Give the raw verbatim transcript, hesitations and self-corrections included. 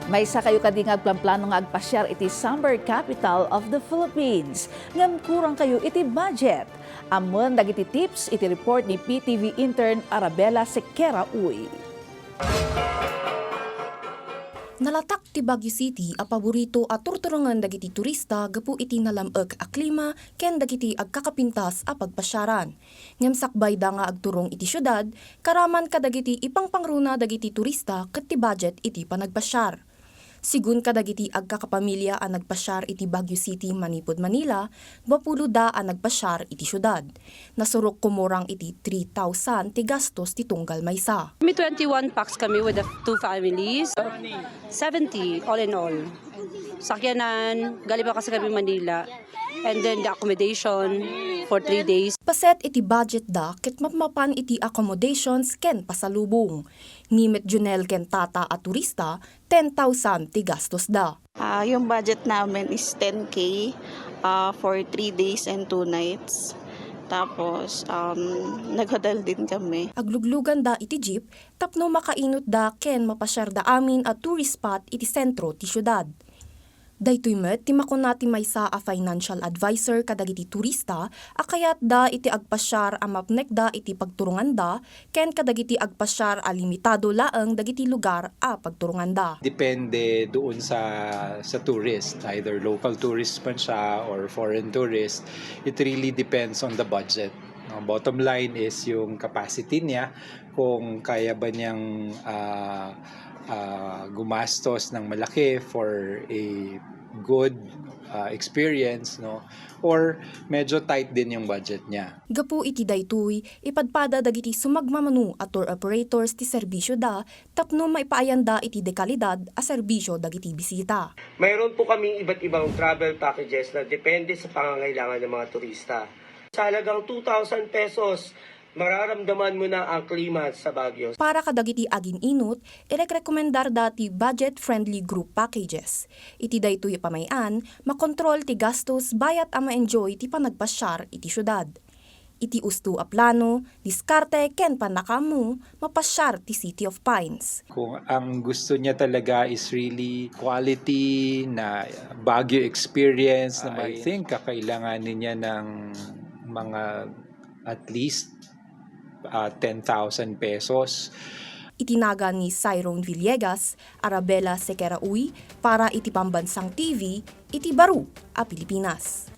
Maysa kayo kadi nga agplanplano nga agpasiar iti summer capital of the Philippines, ngem kurang kayo iti budget? Ammoen dagiti tips iti report ni P T V intern Arabella Sequera Uy. Nalatak ti Baguio City a paborito a turturongen dagiti turista gapu iti nalam-ek a klima ken dagiti agkakapintas a pagpasiaran. Ngem sakbayda nga agturong iti siudad, karaman kadagiti ipangpangruna dagiti turista ket ti budget iti panagpasiar. Sigun kadagiti agkakapamilya a nagpasiar iti Baguio City manipud Manila, duapulo da a nagpasiar iti siudad. Nasurok kumurang iti three thousand ti gastos ti tunggal maysa. Kami twenty-one pax kami with the two families. Seventy all in all. Sakyanan, galing pa kasi kami Manila. And then the accommodation for three days. Paset iti budget da ket mapmapan iti accommodations ken pasalubong. Ni met Junel ken Tata a turista, ten thousand ti gastos da. Ah, yung budget namin is ten K, ah, for three days and two nights. Tapos, um, naghotel din kami. Aglugluganda iti jeep tapno makainutda ken mapasiarda amin a tourist spot iti sentro ti siudad. Daytoy met ti makuna ti maysa a financial adviser kadagiti turista a kayatda iti agpasiar a mapnekda iti pagturonganda ken kadagiti agpasiar a limitado laeng dagiti lugar a pagturonganda. Depende doon sa, sa tourist, either local tourist man siya or foreign tourist. It really depends on the budget. No? Bottom line is yung capacity niya, kung kaya ba niyang, ah, ah, gumastos ng malaki for a good, ah, experience, no? Or medyo tight din yung budget niya. Gapu iti daytoy, ipadpada dagiti sumagmamano a tour operators ti serbisioda tapno maipaayanda iti dekalidad a serbisio dagiti bisita. Mayroon po kaming iba't ibang travel packages na depende sa pangangailangan ng mga turista. Sa halagang two thousand pesos, mararamdaman mo na ang klima sa Baguio. Para kadagiti agin-inut, irekrekomendarda ti budget-friendly group packages. Iti daytoy a pamay-an, makontrol ti gastos bayat a ma-enjoy ti panagpasiar iti siudad. Iti usto a plano, diskarte ken pannakaammo, mapasiar ti City of Pines. Kung ang gusto niya talaga is really quality na Baguio experience, na I think kakailanganin niya ng mga at least, ah, ten thousand pesos. Iti nagan ni Cyrone Villegas, Arabella Sequera Uy, para iti Pambansang T V, iti Baro a Pilipinas.